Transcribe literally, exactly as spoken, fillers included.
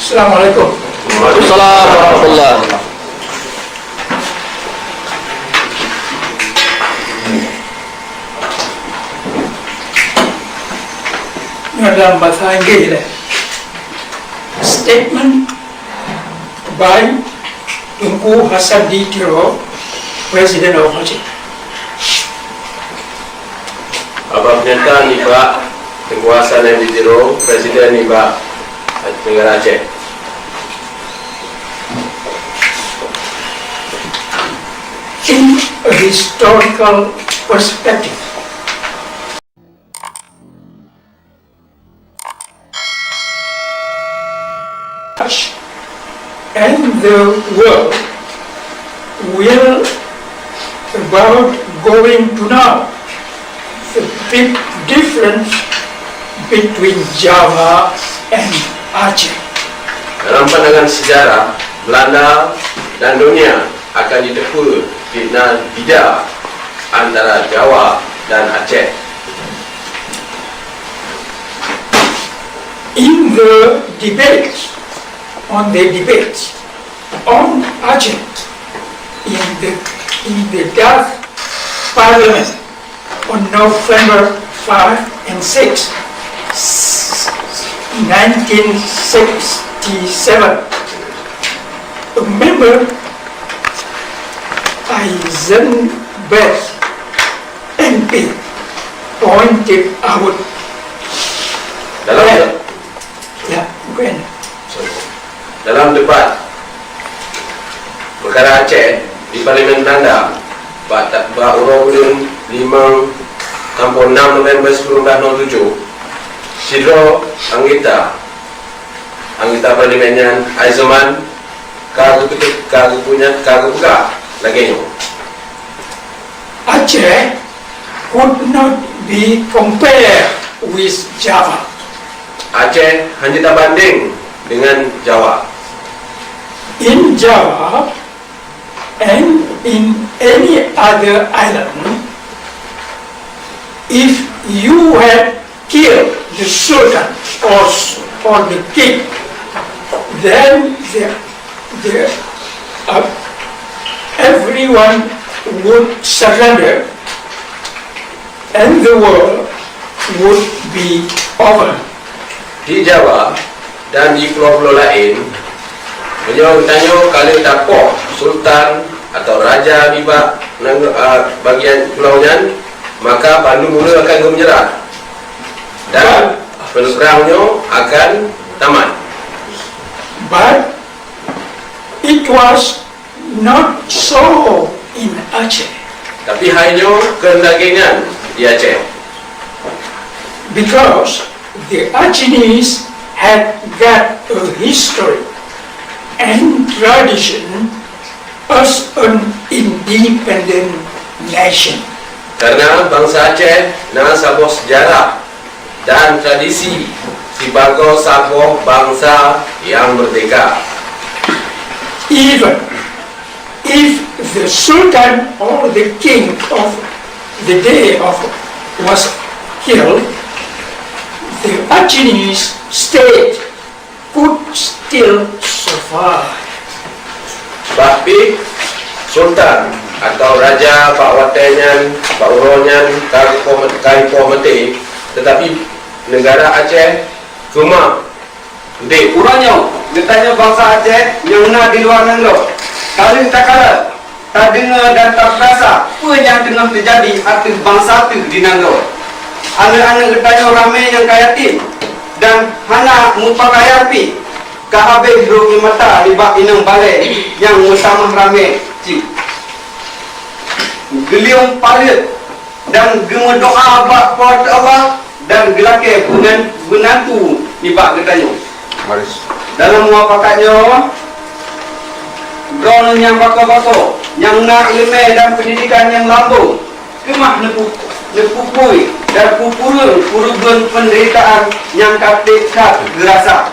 Assalamualaikum. Waalaikumsalam warahmatullah. Nyoe dalam bahasa Inggris deh. Statement by Teungku Hasan di Tiro, President of Aceh. Haba peunyataan nibak Teungku Hasan di Tiro, Presiden nibak Negara Aceh. In a historical perspective. And the world will about going to know the big difference between Java and Aceh. Dalam pandangan sejarah, Belanda dan dunia akan jiteupeue di na bida antara Jawa dan Aceh. In the debate, on the debate on Aceh in the, in the Dutch Parliament on November five and six, nineteen sixty-seven, a member Eisenberg M P pointed out. Dalam Ya, bukan. Dalam debat peukara Aceh di Parlemen Belanda bak, bak uroe buleuen limong sampoe enam November sikureueng blah nol tujoh, sidroe anggota, anggota parlemen nyan, Eisenman, ka geupeute-, ka geupunya-, ka geupeugah lagée nyoe. Aceh could not be compared with Java. Aceh hana tabandeng dengan Jawa. In Java and in any other island, if you had kill the sultan or, or the king, then the, the, uh, everyone would surrender and the war would be over. Di Jawa dan di pulo-pulo laén, meunyoe geutanyoe ka lheueh tapoh sultan atau raja nibak nanggroe, a, bagian pulo nyan, maka bandum ureuëng akan geumeunyeurah dan peuneurang nyoe akan tamat. But it was not so in Aceh. Tapi hai nyoe keuneuk lagée nyan di Aceh. Because the Acehnese had got a history and tradition as an independent nation. Karena bansa Aceh na saboh sejarah dan tradisi sibagoe saboh bansa nyang meurdehka. Even if the sultan or the king of the day of was killed, the Acehnese state could still survive. Bah pih sultan atau raja bak watée nyan, bak uroe nyan ka geupoh, ka geupoh maté, teutapi neugara Aceh keumah udeb. Uroe nyoe, geutanyoe bansa Aceh nyang na di luwa nanggroe, ka lheueh takalon, tadeungoe dan tapeurasa peue nyang teungoh teujadi ateueh bansa teuh di nanggroe. Aneuëk-aneuëk geutanyoe ramé nyang ka yatim dan hana meupakaian pih, ka habéh rhot ié mata nibak inong balée nyang meutamah ramé cit. Geuliong paleuet dan geumeudoá bak Po teu Allah dan geulakée beunan-, beunantu nibak geutanyoe. Dalam mufakat nyoe, droeneueh nyang bako-bako, nyang na iéleumé dan peundidekan nyang lambong, keumah neupu-, neupupui dan pupureueng peureubeuen peundeuritaan nyang ka treb that geurasa.